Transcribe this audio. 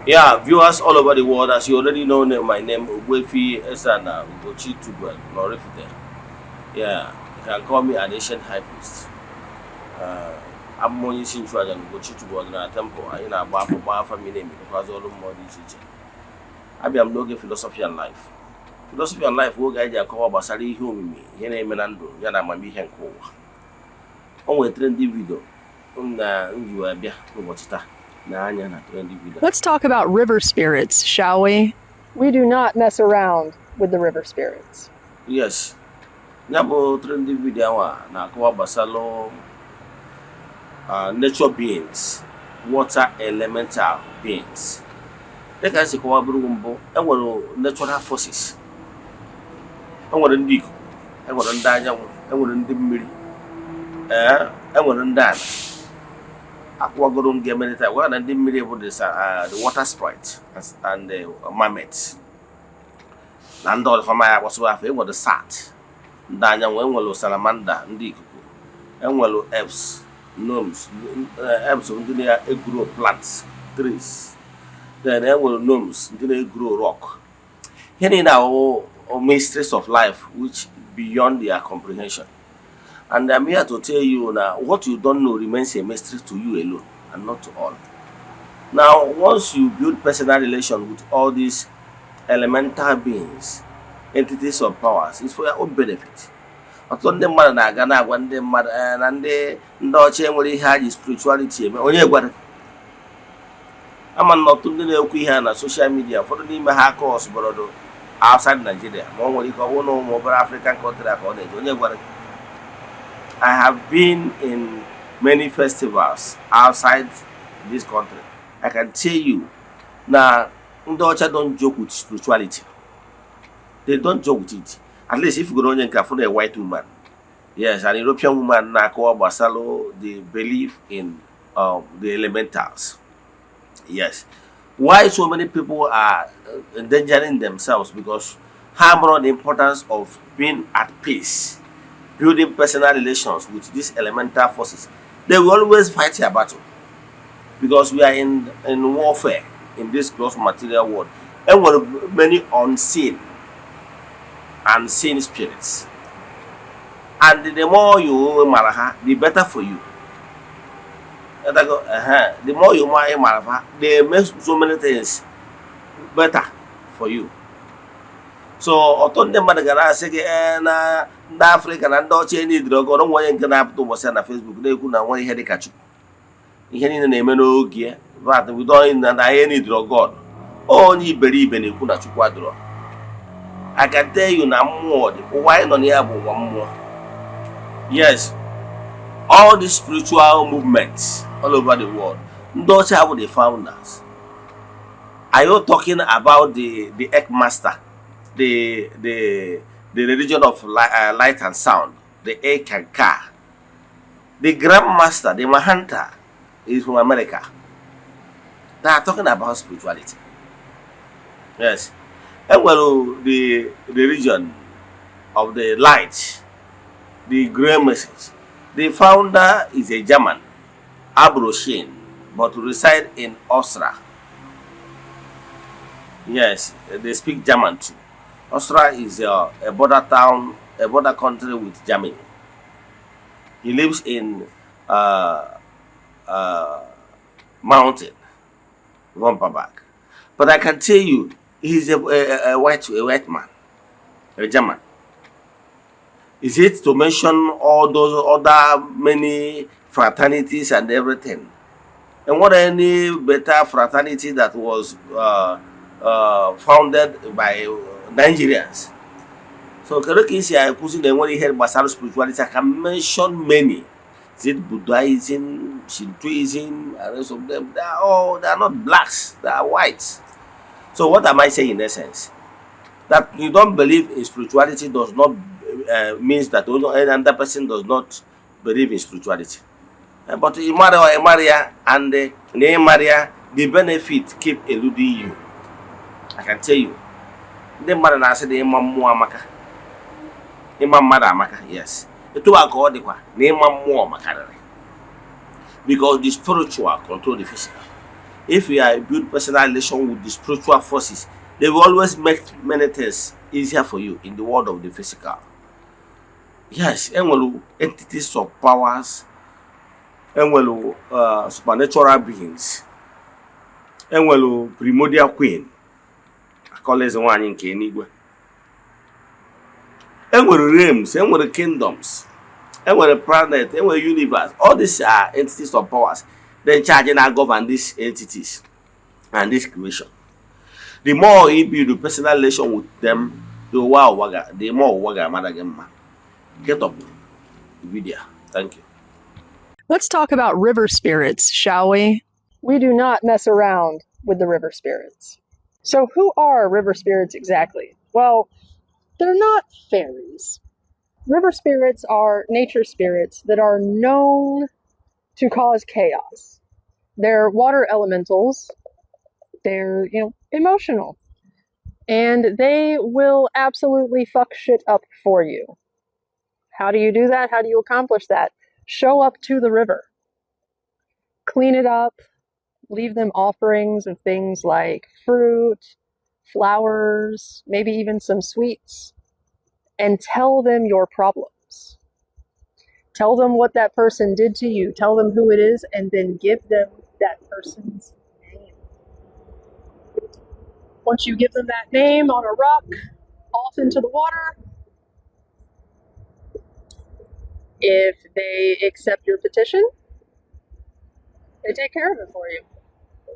Yeah, viewers all over the world, as you already know my name, Ogbuefi Eze-Ana Ugochi Tubelu Oraifite. Yeah, you can call me an ancient high priest. Abụ m onye isi nchụaja na Ugochi Tubelu Ọdịnala Temple. Anyị na-agba afọ, gbaa afa miri emi, rụkwazị ọrụ mmụọ dị iche iche. Abịa m n'oge Philosophy and Life. Philosophy and Life bụ oge anyị ji akọwa gbasara ihe omimi, ihe na-eme na ndụ ya na amamihe nke ụwa. O nwere trending video m na m ji wee bịa n'ụbọchị taa na anya na trending video. Let's talk about river spirits, shall we? We do not mess around with the river spirits. Yes, ya bụ trending video ahụ a na-akọwa gbasara nature beings, water elemental beings. Dịka esi kọwa bụrụ mbụ, enwere natural forces, enwere ndị ikuku, enwere ndị anyanwụ, enwere ndị mmiri, ee, enwere ndị ala. Akwụwagoro m ga-emelite gwa na ndị mmiri bụ the water sprite and the mermaids na ndị ọzọ ya agbasịwa afọ. Enwere satyr, ndị anyanwụ, enwere salamander, ndị ikuku, enwere elves, gnomes. Elves bụ ndị na-egrow plants, trees. Then enwere gnomes, ndị na-egrow rock. Ihe niile ahụ mysteries of life which beyond their comprehension, and I'm here to tell you na what you don't know remains a mystery to you alone and not to all. Now, once you build personal relation with all these elemental beings, entities of powers, it's for your own benefit. Ọtụtụ ndị mmadụ na-aga na-agwa ndị mmadụ, "Eh, na ndị ọcha enwere ihe ha ji spirituality eme." Onye gwara ama na ọtụtụ ndị na-ekwu ihe a na social media, ụfọdụ n'ime ha cross border outside Nigeria, ma ọ nwere ike ọ bụrụ na ụmụ obere African country a ka ọ na-eje. Onye gwara gị? I have been in many festivals outside this country. I can tell you na ndị ọcha don't joke with spirituality. They don't joke with it. At least if you go onye nke afụ na a white woman, yes, an European woman na-akọwa gbasara the belief in the elementals. Yes, why so many people are endangering themselves? Because ha mara the importance of being at peace, building personal relations with these elemental forces. They will always fight your battle because we are in warfare in this gross material world. Enwere many unseen and seen spirits, and the more you mara ha, the better for you. The more you mara ha, they make so many things better for you. So ọtụtụ ndị mmadụ gara asị gị, ee, na ndị Afrịka na ndị ọcha enidiri ogo ọrụ. Nwa onye nke na-apụta ụbọchị a na Facebook na-ekwu na nwere ihe dịka Chukwu, ihe niile na-eme n'oge ya, but we don't na anyị enidiri God. Onye iberibe na-ekwu na Chukwu adịrọ. I can tell you na mmụọ dị. Ụwa anyị nọ na ya bụ ụwa mmụọ. Yes, all the spiritual movements all over the world, ndị ọcha bụ the founders. Are you talking about the Master, the religion of light and sound, the Eckankar? The Grand Master, the Mahanta, is from America. They are talking about spirituality. Yes, enwere the religion of the light, the Grey Message. The founder is a German, Abd-ru-shin, but reside in Austria. Yes, they speak German too. Austria is a border town, a border country with Germany. He lives in mountain, Vomperberg. But I can tell you, he's a white man, a German. Is it to mention all those other many fraternities and everything? And what any better fraternity that was founded by Nigerians? So kedu ka isi ekwuzi na enwere ihe gbasara spirituality? I can mention many. Is it Buddhism, Shintoism, and rest of them? They are not blacks, they are whites. So what am I saying in essence? That you don't believe in spirituality does not means that any other person does not believe in spirituality. But ị mara ị mara ya and na ị mara ya, the benefit keep eluding you. I can tell you. Ndị mmadụ na-asị na ịma mmụọ amaka. Ịma mmadụ amaka, yes. Etu a ka ọ dịkwa na ịma mmụọ makarịrị. Because the spiritual control the physical. If you are build personal relation with the spiritual forces, they will always make many things easier for you in the world of the physical. Yes, enwere entities of powers, enwere supernatural beings, enwere primordial queen, akọla eze nwaanyị nke eluigwe, enwere realms, enwere kingdoms, enwere planet, enwere universe. All these are entities of powers then charge na govern these entities and this creation. The more you build a personal relation with them, the ụwa ụwa ga the more ụwa ga-amara gị mma. Get up video. Thank you. Let's talk about river spirits, shall we? We do not mess around with the river spirits. So, who are river spirits exactly? Well, they're not fairies. River spirits are nature spirits that are known to cause chaos. They're water elementals. They're, emotional. And they will absolutely fuck shit up for you. How do you do that? How do you accomplish that? Show up to the river. Clean it up. Leave them offerings of things like fruit, flowers, maybe even some sweets, and tell them your problems. Tell them what that person did to you. Tell them who it is, and then give them that person's name. Once you give them that name on a rock, off into the water, if they accept your petition, they take care of it for you.